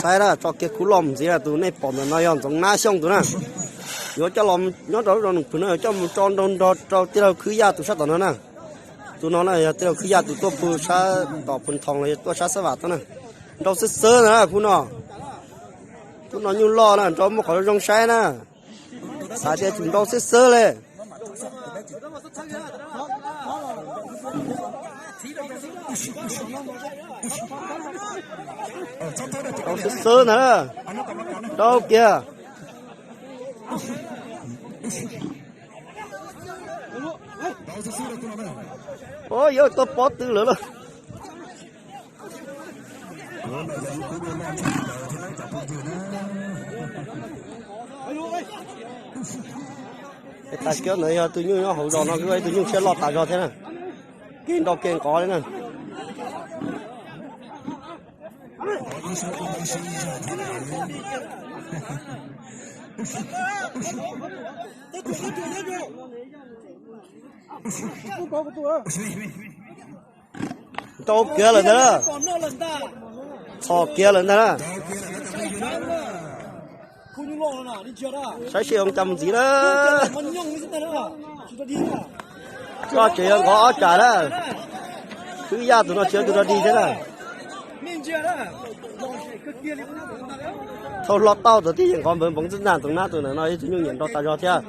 Saib na, tso kiag khub loj mus ntxiv na, tus nej pom ntawm no yog Ntxoov Nab Xyooj tus na. Yuav coj los nyob rau lub zos Noom Phwm no yuav coj mus tso nrau nrog rau tij laug Khwb Yaj tus sab tom no na. Tus no na yog tij laug Khwb Yaj tus tuaj pw sab tom Phu Thoo los yog tuaj sab Xab Vam tuaj na. Nrau xwb xwb ntag na khub no. Khub no nyuj loj na, nrau muaj qhov zoo saib na. Xav tias tsum nrau xwb xwb li. Nrau xwb xwb ntag na. Nrau kiag. Ua yuav tuaj pob tw lawm lauj. Tus kiag ntawd yog tus nyuj nyob hauv zos no, ib tug nyuj siab loj tas zog thiab na. Kev nrau kev nqov li na. Nrau kiag lawm ntag na. Txhom kiag lawm ntag na. Saib seb zoo cas mus ntxiv na. Koj tseem yuav nqov ob tsam na. Khwb Yaj tus no tsis yog tus rog dig thiab na. Thauj hlo tauj tau tib yeem nqov npawv npoov ntxwb ntag. Tus nab tus ntawm no ib tug nyuj nyiam nrau tas zog thiab.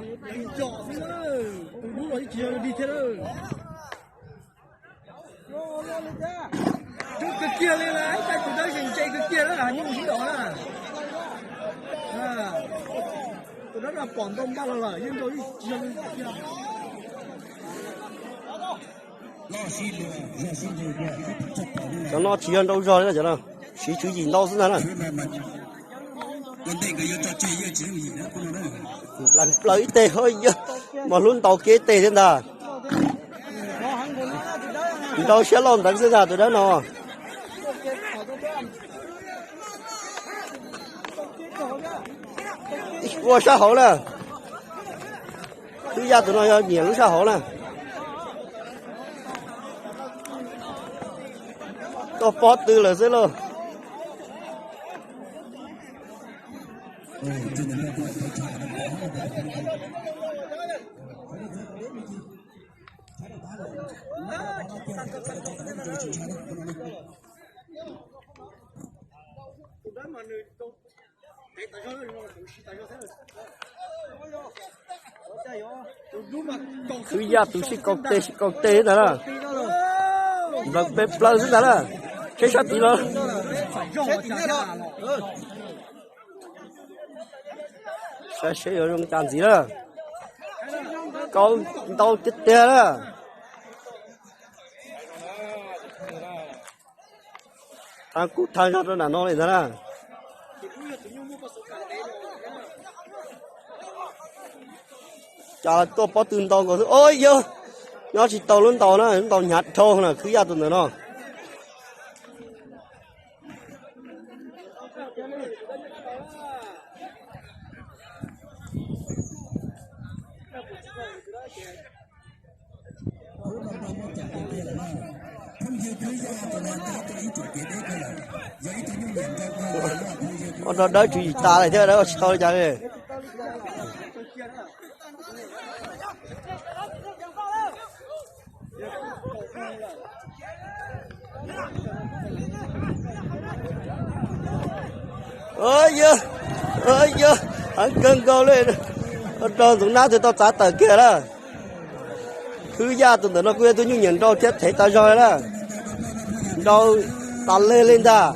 Cov no tsis yog nrau zog li cov no, siv tswv yim ntau xwb ntag na. Plaws ib teg, mos hlub ntaus kiag ib teg thiab ntag. Nrau siab loj nteev xwb ntag tus dawb no. Ua sab hauv na. Twb yaj tus no yog nyiam lub sab hauv na. Tuaj pob tw lawm xwb lauj. Khwb yaj tus sib kaus teg sib kaus teg ntag na. Nplawm peb plaws xwb ntag na. Tsheb sab tid los. Saib seb yuav zoo cas ntxiv na. Kaus ntau tiag tiag na. Thav kub thav zog rau nram no li ntag na. Cas tuaj pob tw ntau nkaus xwb. Ov, yog nyob tsis tau lub ntaus na, lub ntaus hnyav dhau na, khwb yaj tus ntawm no. Ua rau dawb tswv yim tas lawm thiab, dawb ua tsis tau li cas li. Yog, yog, heev kawg nkaus li. Ua rau Ntxoov Nab twb tau txav tawm kiag lawm. Khwb yaj tus ntawm no kuj yog tus nyuj nyiam nrau thiab thev tas zog li na. Nrau tas li li ntag.